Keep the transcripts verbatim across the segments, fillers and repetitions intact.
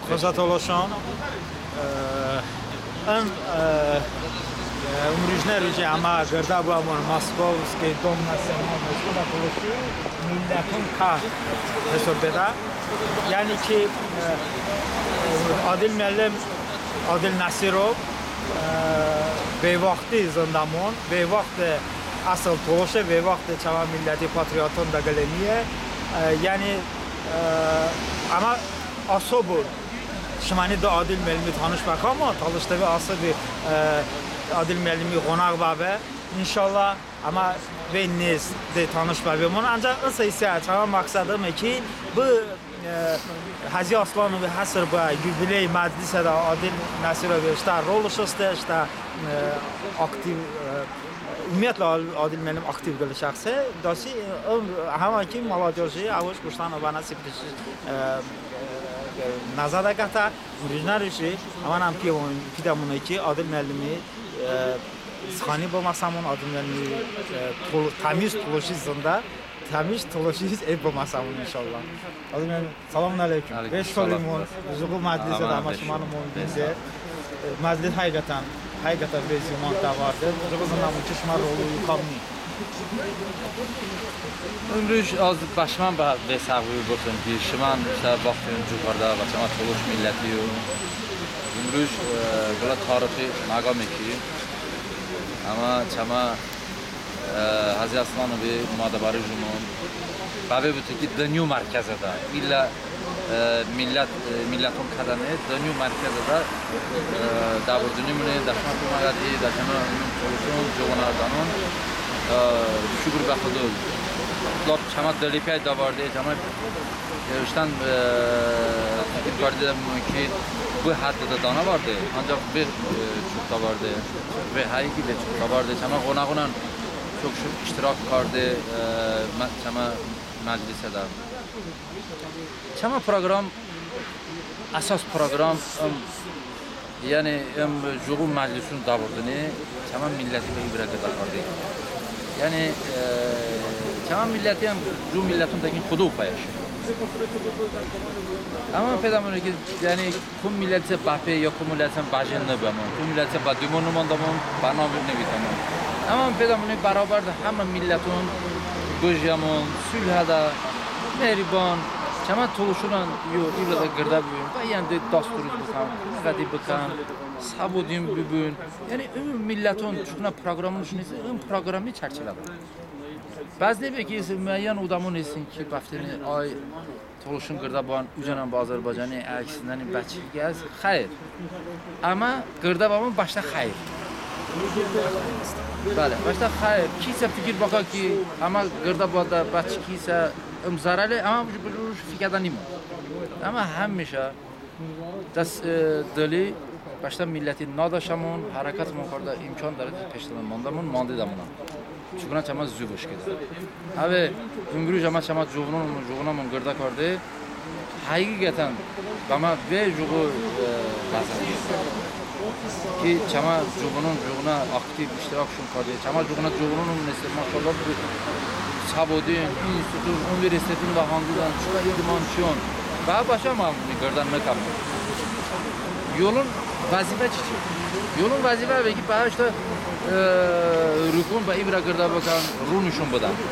Xosə tolışon, e, ım, e, e, ımrujnə ruji əmə qırdə bıəmon Moskovskiy dom nasionalnostı, xosə tolışi milləton kə hisob bedə. Yəni ki, e, Adil müəllim, Adil Nəsirov, e, beyvaxti zındəmon, beyvaxti əsıl tolışe, beyvaxti çəmə milləti patrioton də qıləyniye. E, yəni, e, əmə особо şıməni de Adil müəllimi tanış bəkamon, Talış TV особо, e, Adil müəllimi ğonəğ bəbe. İnşallah, əmə vey nez de tanış bəbemon. Əncəx ısə isə çəmə məqsəd ıme ki, bı, e, Həzi Aslanovi həsr bıə yubiley məclisədə Adil Nəsirovi ıştə rolış heste, ıştə, e, aktiv, e, umumiyyətlə Adil müəllim aktiv qılə şəxse. Dasi, e, həmə ki молодёжи əvış quştən bənə sipirişi, e, e, nəzədə qətə. Rujnə ruji əmənən pidəmone ki, Adil müəllimi, e, sıxani bıməsəmon, Adil müəllimi, e, tol-, təmiz tolışi zındə, təmiz tolışi ey bıməsəmon, inşallah. Adil müəllim, səlamun əleykum. Əleykum səlam. Beş şorimon, jıqo məclisə də əmə şımənımon vinde. E, məclis həqiqətən, həqiqətən vey zumand dəvarde. Jıqo zındəmon ki, şımə rolu kam ni. Imruj az bə şımən bə vey səğ bıvotım ki, şımən ıştə vaxtiyon co kardə bə çəmə tolış millətiyon. Imruj, e, qılə tarıxi məqame ki, əmə çəmə, e, Həzi Aslanovi omə dəvarışimon bəbe bıbu ki, dınyo mərkəzədə, illə e, millət, e, milləton kədəni dınyo mərkəzədə, e, dəvordınimone, dəşmə koməqəti, dəşmə tolışon, cıvonə zənon, e, şukur bə Xıdo. Lap çəmə dıli piyəy dəvarde, çəmə, e, ıştən, e, fikir kardedəmon ki, bı həddədə dənəvarde, əncəx bı, e, çok dəvarde, bı həqiqi bı çok dəvarde, çəmə ğonəğonən çok-çok iştirak karde, e, mə-, çəmə məclisədə. Çəmə proqram, əsos proqram, ım, yəni, ım, jıqo məclisun dəvordəni, çəmə milləti bə i vırə qırdə karde. Yəni, e, çəmə milləti ım, co milləton təkin Xıdo pəyəşe. Əmma pidəmone ki, yəni, kom millətisə bəpe ya kom millətisə bəjen nıbemon, kom millətisə bə dumo nımandəmon, bə nav nıvitəmon. Əmma pidəmone bərabərdə həmə milləton bıjemon, sulhədə, mehribon, çəmə tolışonən yo i vırədə qırdə bıbun, bə iyən de dast dırust bıkən, koməqəti bıkən, səvodin bıbun. Yəni, ım milləton, çünki proqramonışon heste, ım proqrami çərçivədə. Bəzne be ki, muəyyən odəmon hestin ki, bəvotəni ay tolışon qırdə bıbən, ucən bə Azərbaycani, əks, yəni bəçi ki, xəyr. Əmma qırdə bıbən bəştə xəyr. Bəle, bəştə xəyr. Kisə fikir bıkə ki, əmma qırdə bıbədə bəçi kisə ım zərəle, əmma bı cür fikədə nimon. Əmma həmişə Dəs, e, dıli bəştə milləti nadaşəmon, hərəkətımon kardə, imkan dərədə peştəmon mandəmon, mandedəmonən. Çoknə çəmə zu bışkidə. Əve, ımruj əmə çəmə cıvonəmon, cıvonəmon qırdə karde, həqiqətən bəmə vey jıqo, e, bəzəne ki, çəmə cıvonon, cıvonə aktiv iştirakşon karde, çəmə cıvonə, cıvononımon heste, maşallah, səvodin, institutun, universiteton və handən, çoknə idmançiyon. Və bəştə əmə qırdə nıkəmon. Yolon vəzifə çiçe? Yolon vəzifə əve ki, bəştə, e, rukon bə i vırə qırdə bıkən, ro nişon bıdən.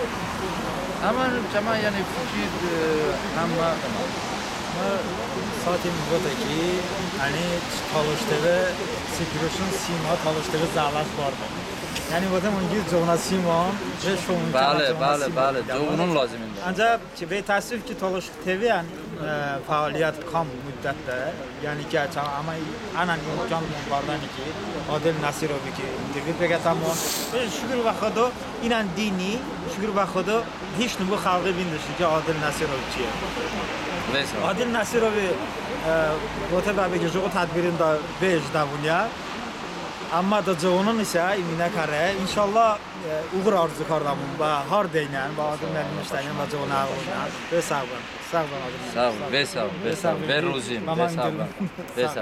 Əmma çəmə, yəni, fikir, e, həmmə Saatım vote ki, yəni, Talış TV, sipirişon sima Talış TV zəvəş barde. Yəni, vote mınkəş cıvonə simon, bəle, bəle, bəle, cıvonon loziminde. Ancəx ki, bə təəssüf ki, Talış TV, yəni, e, fəaliyyət kam muddətdə, yəni ki, əmə ənən imkan bardəni ki, Adil Nəsirovi ki, intervyu peqətəmon. Şukur bə Xıdo, inən dini, şukur bə Xıdo, hiç nıbu xəlği vindışe ki, Adil Nəsirov çiye. Adil Nəsirovi, e, vote bəbe ki, jıqo tədbirində vey dəvoniyə. Əmma de cıvonon isə iminə kərə. İnşallah, e, uğur arzu kardəmon bə har deynən, bə Adil müəllim ıştənən, bə cıvonə əğılonən. Vey sağ bıbən. Sağ bıbən, Adil müəllim. Sağ ol, vey sağ ol, vey sağ ol. Vey rozim, vey sağ bıbən. Vey sağ